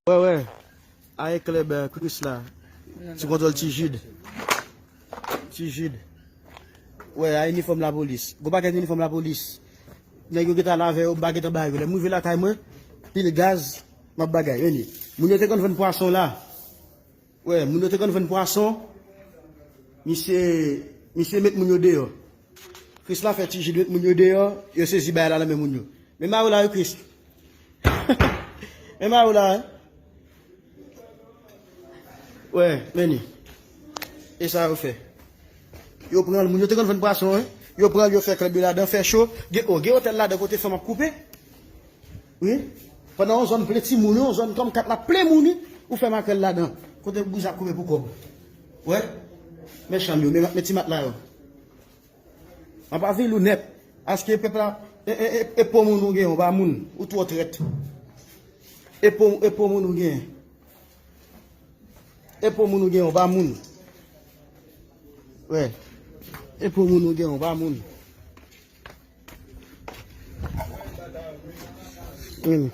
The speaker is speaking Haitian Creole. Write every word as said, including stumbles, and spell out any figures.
Wè, wè. Aye klèb, eh, Krisla. Sou kontwòl Ti Jid. Ti Jid. Wè, a inifòm lapolis. Gwo pakèt inifòm lapolis. Nèg yo gentan lave yo, m pa gentan ba yo. Lè m rive lakay mwen, pil gaz, m ap bagay. Vini. Moun yo te konn vann pwason la. Wè, moun yo te konn vann pwason. Misye, misye met moun yo deyò. Krisla fè Ti Jid met moun yo deyò, yo sezi bagay la nan men moun yo. Men mari w la, wi, Kris. Men mari w la, wi. Wè, men li. E sa yo fè. Yo pran l, moun yo te konn vann pwason, wi. Yo pran l, yo fè klèb yo ladan, fè cho. Gen, o, gen otèl ladan kote fanm ap koupe. Wi. Pandan yon zòn plen timoun, yon zòn kòm kat la plen moun, wi. Ou fè makrèl ladan. Kote bouz ap koupe pou kòb. Wè. Men chanm yo, men, men ti matla yo. M ap avili w nèt. Aske pèp la, e, e, e, e po moun ou gen, ou pa moun. Ou twò trèt. E po, e po moun ou gen. E po moun ou gen, ou pa moun. Wè. E po moun ou gen, ou pa moun. Hmm.